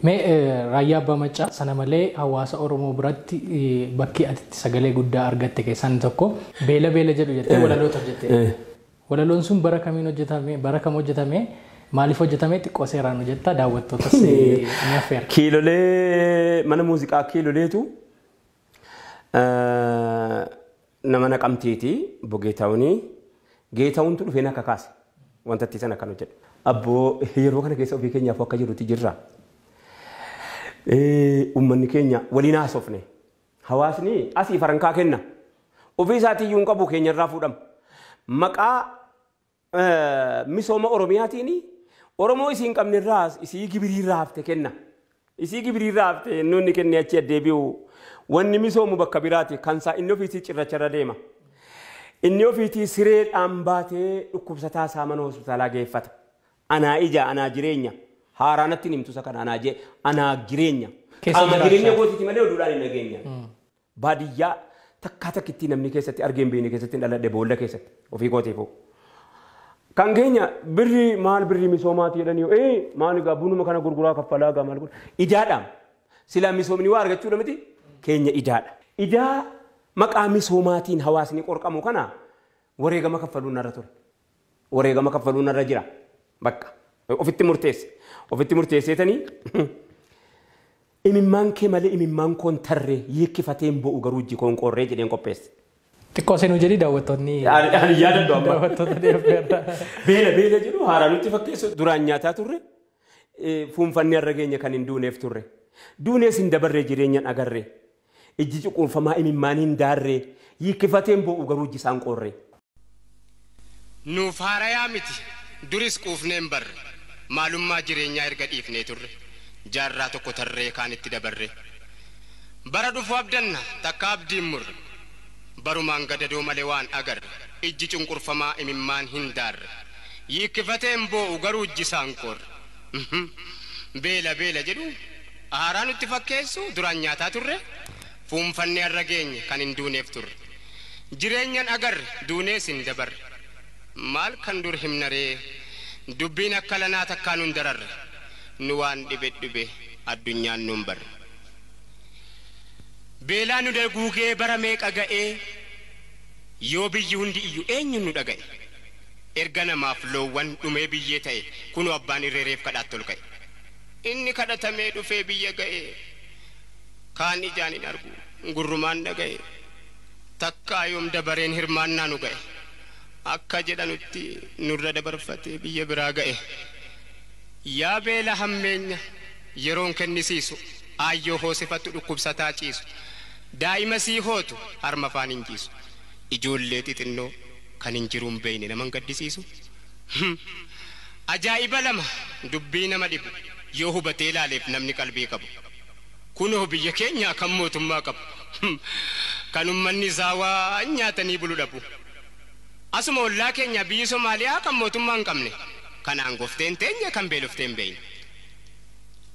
Mee Raayyaa Abbaa Maccaa sana malee hawaasa Oromoo biratti bakki ati itti sagalee guddaa argatte keessaa inni tokko beela beela jedhu jettee walaloota hojjette. Walaloon sun bara kamiin hojjetame, bara kam hojjetame, maaliif hojjetame, xiqqoo seeraan hojjetta, daawwattootas ni affeera. Kiilolee, mana muuziqaa Kiiloleetu nama Naqamteeti Geetaawunii. Geetaawuntu dhufee na kakaase wanta itti sana kan hojjedhu. Abboo, yeroo kana keessa ofii keenyaaf akka jirutti jirra. Uummanni keenya waliin haasofne. Hawaasni asii farankaa kenna. Ofii isaatii iyyuu hin qabu, keenyarraa fuudhama. Maqaa misooma Oromiyaatiin Oromoo isii hin qabnerraa isii gibiriirraa hafte kenna. Isii gibiriirraa hafte inni kennee achi addeebi'u. Wanni misoomu bakka biraati, kan isaa inni ofiitii cirracharra deema. Inni ofiitii sireedhaan baatee dhukkubsataa isaa mana hospitaalaa geeffata. Anaa ija, anaa jireenya. Haaraa natti himtu isa kana, anaa jee, anaa jireenya. Qaama jireenya kootiiti malee oduudhaan hin dhageenya. Baadiyyaa takkaa takkittii namni keessatti argee hin beekne keessatti hin dhaladhe, boolla keessatti ofii kootiifuu. Kan keenya birrii maal, birrii misoomaati jedhanii, maal egaa, bunuma kana gurguraa kaffalaa gaa, maal godha. Idaadha. Silaa misoomni waa argachuudha miti, keenya idaadha. Idaa maqaa misoomaatiin hawaasni qorqamu kana wareegama kaffaluun narra ture. Wareegama kaffaluun narra jira. Bakka ofitti murteesse. Ofitti murteesseetanii, imimmaan kee malee imimmaan koon tarree, hiikkifateen bo'u garuu ijji koon qorree jedheen qopheesse. Xiqqoo seenuu jedhii daawwattoonni. Ani yaadadhu amma. Daawwattoota deebi'eerra. Beela beela jedhu haaraa nutti fakkeessu, duraan nyaataa turre, fuunfannee har'a keenya kan hin duuneef turre. Duunees hin dabarree, jireenyan agarree. Ijji cuquunfamaa imimmaan hin daarree, hiikkifateen bo'u garuu ijji isaan qorree. Nuuf haarayaa miti, duris quufneen barre, maalummaa jireenyaa erga dhiifnee turre, jaarraa tokko tarree kaan itti dabarre. Bara dhufu abdanna, takka abdiin murre, barumaan gadadoo malee waan agarre, ijji cunqurfamaa imimmaan hin daarre, yiikkifateen boo'u garuu ijji isaan qorre. Beela beela jedhu haaraa nutti fakkeessu, duraan nyaataa turre, fuunfannee har'a geenye kan hin duuneef turre. Jireenyan agarre, duunees hin dabarre. Maal kan dur himnaree, dubbiin akka lanaa takkaa nun dararre, nu waan dhibe dhibe addunyaan nun barre. Beelaa nu daguugee bara meeqa ga'ee, yoo biyyi hundi iyyu eenyu nu dhaga'e? Erga namaaf loowwan dhumee biyyee ta'e, kunoo abbaan irreereef kadhaatti ol ka'e. Inni kadhatamee dhufee biyya ga'e, kaan ijaan hin argu, gurrumaan dhaga'e, takkaa yoom dabareen hirmaannaa nu ga'e? Akka jedhanutti nurra dabarfatee biyya biraa ga'e. Yaa beela hammeenya yeroon kennisiisu, aayyoo hoosifattu dhukkubsataa ciisu, daa'ima sii hootu harma afaan hin ciisu, ijoollee xixinnoo kan hin jiruun beeyne naman gaddisiisu. Ajaa'iba lama dubbii nama dhibu yoo hubatee ilaaleef namni qalbii qabu. Kunoo biyya keenya kan mootummaa qabu, kan ummanni isaa waan nyaatanii bulu dhabu. Asuma ollaa keenya biyyi Somaaliyaa kan mootummaa hin qabne, kan aangofteen teenye, kan beelofteen beeyne.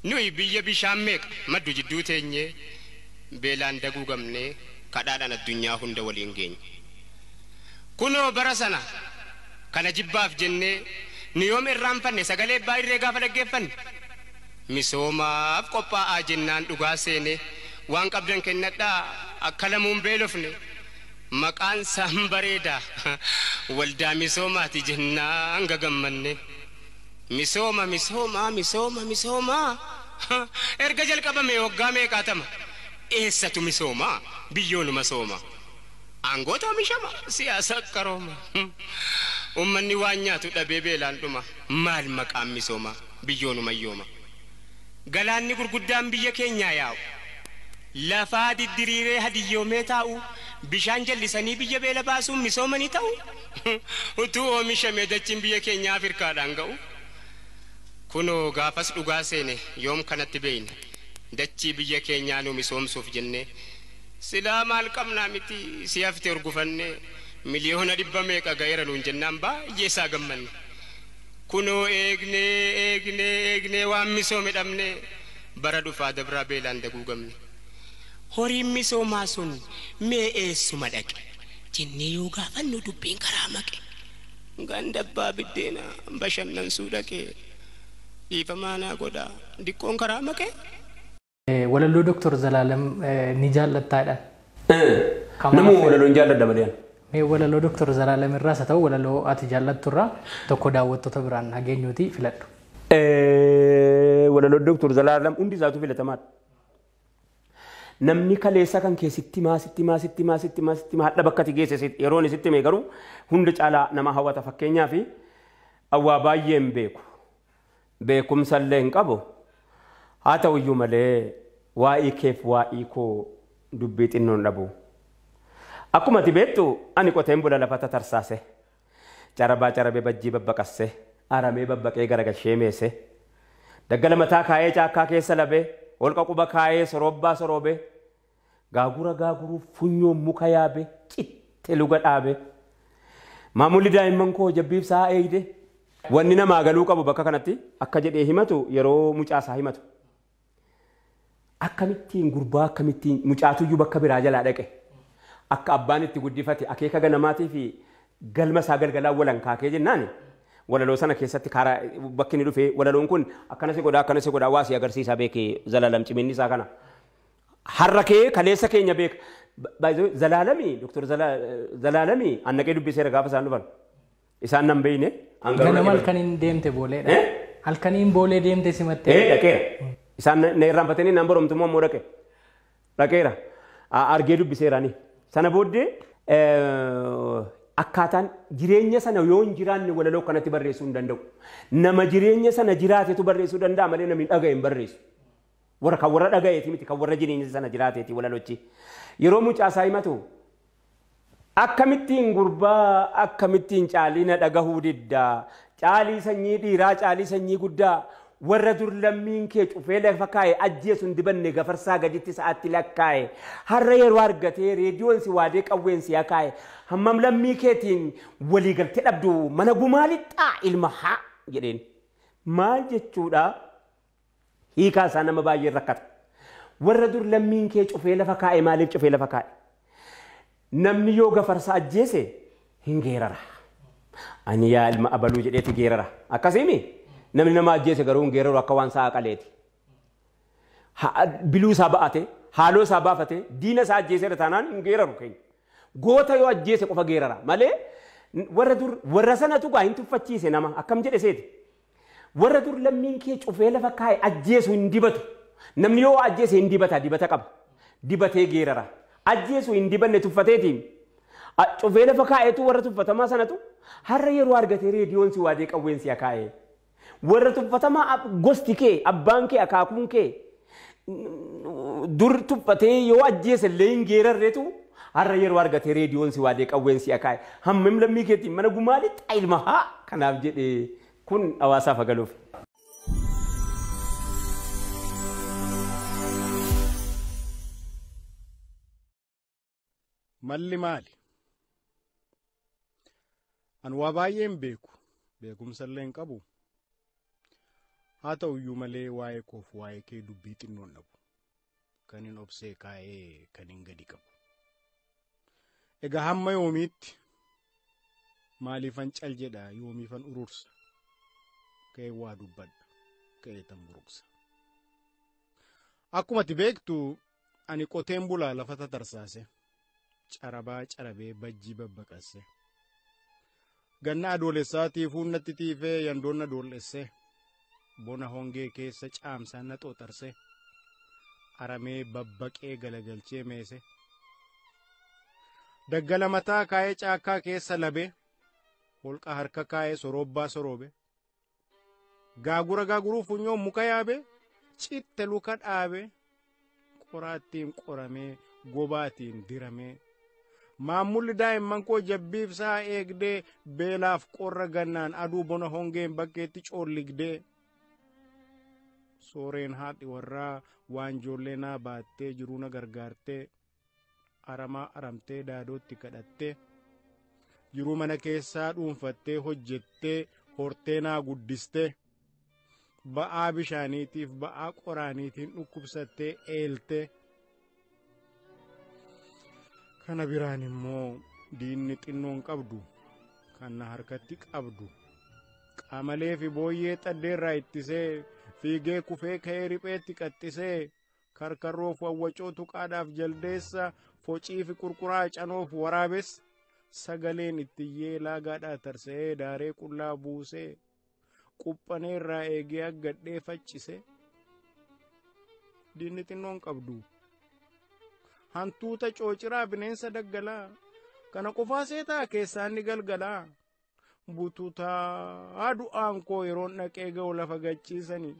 Nuyi biyya bishaan meeqa maddu jidduu teenye, beelaan daguugamnee kadhaadhaan addunyaa hunda waliin geenye. Kunoo bara sana kana jibbaaf jennee nu yoom irraanfanne, sagalee abbaa irree gaafa dhaggeeffanne? Misoomaaf qophaa'aa jennaan dhugaa seene, waan qabdan kennadhaa akka lamuun beelofne. Maqaan isaan bareedaa waldaa misoomaati jennaan gagammanne. Misooma, misooma, misooma, misooma erga jalqabame waggaa meeqaatama? Eessatu misooma? Biyyoonuma sooma. Aangoota oomishama, siyaasa qarooma. Ummanni waan nyaatu dhabee beelaan dhuma. Maal maqaan misooma? Biyyoonuma yooma. Galaanni gurguddaan biyya keenyaa yaa'u, lafaa diddiriiree hadiyyoomee taa'u, bishaan jallisanii biyya beela baasuun misoomanii ta'u, utuu oomishamee dachiin biyya keenyaa Afrikaadhaan ga'u. Kunoo gaafas dhugaa seene, yoom kanatti beeyne, dachii biyya keenyaa nu misoomsuuf jennee silaa maal qabnaa miti si hafte urgufanne, 100,000,000 meeqa ga'eera nuun jennaan baay'ee isaa gammanne. Kunoo eegnee eegnee eegnee waan misoome dhabne, bara dhufaa dabraa beelaan daguugamne. Horiin misoomaa sun mee eessuma dhaqe jennee yoo gaafannu dubbiin karaa maqe. Ganda abbaa biddeena bashannansuu dhaqe. Dhiifamaa naa godhaa diqqoon karaa maqee. Walaloo Dooktor Zalaalam ni jaallattaadhaan. Namuu walaloo hin jaalladha malee. Mee walaloo Dooktor Zalaalam irraas haa ta'u walaloo ati jaallattu irraa tokko daawwattoota biraan hageenyuuti filadhu. Walaloo Dooktor Zalaalam hundi isaatu filatamaadha. Namni kaleessa kan kee sitti maa sitti maa sitti maa sitti maa sitti maa hadha bakka ati geesse yeroon sitti hime garuu hunda caalaa nama hawwata fakkeenyaaf awwaa baay'ee hin beeku. Beekumsa illee hin qabu. Haa ta'u iyyuu malee waa'ee keef waa'ee koo dubbii xinnoon dhabu. Akkuma ati beektu ani qoteen bula lafa tatarsaase. Carabaa carabee bajjii babbaqasse. Aramee babbaqee garagalshee meese. Daggala mataa kaayee caakkaa keessa labee. Holqa quba kaayee sorobbaa soroobe. Gaagura gaaguruu funyoon muka yaabe. Citte luga dhaabe. Maamulli daa'imman koo jabbiif sa'a eegde. Wanni namaa galuu qabu bakka kanatti akka jedhee himatu yeroo mucaasaa himatu. Akkamittiin gurbaa akkamittiin mucaatuyyuu bakka biraa jalaa dhaqe. Akka abbaan itti guddifate akeeka ganamaatii fi galma isaa galgalaa walan kaakee jennaan walaloo sana keessatti karaa bakki inni dhufe walaloon kun akkana si godhaa akkana si godhaa waa si agarsiisa beekee Zalaalam ciminni isaa kana. Har'a kee kaleessa keenya beeka. Zalaalamii Dooktor Zalaalamii annaqee dubbiseera gaafa isaan dhufan. Isaan nan beeyne. Ganama halkaniin deemte booleedha. Halkaniin boolee deemte simattee. Dhaqeera. Isaan na irraanfatanii naan boromtummaa immoo dhaqe. Dhaqeera. Argee dubbiseeraani. Sana booddee akkaataan jireenya sana yoo hin jiraanne walaloo kanatti barreessuu hin danda'u. Nama jireenya sana jiraatetu barreessuu danda'a malee namni dhaga'e hin barreessu. Warra kan warra dhaga'eeti miti kan warra jireenya sana jiraateeti walalochi. Yeroo mucaasaa himatu akkamittiin gurbaa akkamittiin caalina dhagahuu diddaa caalii sanyii dhiiraa caalii sanyii guddaa warra dur lammiin kee cufee lafa kaa'e ajjeesu hin dibanne gafarsaa gaditti sa'aatti lakkaa'e har'a yeroo argatee reediyoon si waadee qawween si akaa'e hammam lammii keetiin waliigaltee dhabdu mana gumaa lixxaa ilma haa jedheen maal jechuudha hiikaa isaa nama baay'ee rakkata warra dur lammiin kee cufee lafa kaa'e maaliif cufee lafa kaa'e namni yoo gafarsa ajjeese hin geerara ani yaa ilma abaluu jedheeti geerara akkasiimi namni nama ajjeese garuu hin geeraru akka waan sa'a qaleeti. Biluu isaa ba'ate, haaloo isaa baafate, diina isaa ajjeeseera taanaan hin geeraru keenya. Goota yoo ajjeese qofa geerara malee warra dur warra sanatu gaa hin tuffachiise nama akkam jedhe seeti. Warra dur lammiin kee cufee lafa kaa'e ajjeesu hin dibatu. Namni yoo ajjeese hin dibata dibata qaba. Dibatee geerara. Ajjeesu hin dibanne tuffateetiin. Cufee lafa kaa'etu warra tuffatamaa sanatu har'a yeroo argatee reediyoon si waadee qawween si akaa'e. Warra tuffatamaa gosti kee abbaan kee akaakuun kee dur tuffatee yoo ajjeese illee hin geerarreetu har'a yeroo argatee reediyoon si waadee qawween si akaa'e hammam lammii keetiin mana gumaa lixxa ilma haa kanaaf jedhee kun hawaasaaf agaluuf. Malli maali? Ani waa baay'ee hin beeku. Beekumsa illee hin qabu. Haa ta'u iyyuu malee waa'ee koof waa'ee kee dubbii xinnoon dhabu. Kan hin obsee kaa'ee kan hin gadi qabu. Egaa hamma yoomiitti maaliifan cal jedha yoomiifan urursa. Ka'ee waa dubbadha. Ka'ee tan buruqsa. Akkuma ati beektu ani qoteen bulaa lafa tatarsaase. Carabaa carabee bajjii babbaqasse. Ganna adoolessaa tiifuun natti tiifee yandoon na doollesse. Bona hongee keessa caamsaan na xooxarse. Aramee babbaqee galagalchee meese. Daggala mataa kaa'ee caakkaa keessa labe. Holqa harka kaa'ee sorobbaa soroobe. Gaagura gaaguruu funyoon muka yaabe. Citte luka dhaabe. Qoraattiin qoramee gobaatiin diramee. Maamulli daa'imman koo jabbiif sa'a eegdee beelaaf qorra gannaan aduu bona hongeen bakkeetti coolligdee. Sooreen haadhi warraa waan ijoollee naa baattee jiruu na gargaartee aramaa aramtee daadootti kadhattee jiruu mana keessaa dhuunfattee hojjettee hortee naa guddistee ba'aa bishaaniitiif ba'aa qoraaniitiin dhukkubsattee eeltee. Kana biraan immoo diinni xinnoon qabdu kan na harkatti qabdu Qamalee fi booyyee xaddeerraa ittisee fiigee kufee ka'ee ripheetti qaxxisee karkarroof wawwacoo tuqaadhaaf jaldeessa focii fi qurquraa canoof waraabessa sagaleen ittiyyee laagaadhaa tarsa'ee daaree qullaa buusee quphaneerraa eegee aggadhee faccise. Diinni xinnoon qabdu. Hantuuta coociraa bineensa daggalaa kana qofaa seetaa keessaa inni galgalaa. Bututaa du'aan koo yeroon dhaqee ga'u lafa gachiisanii.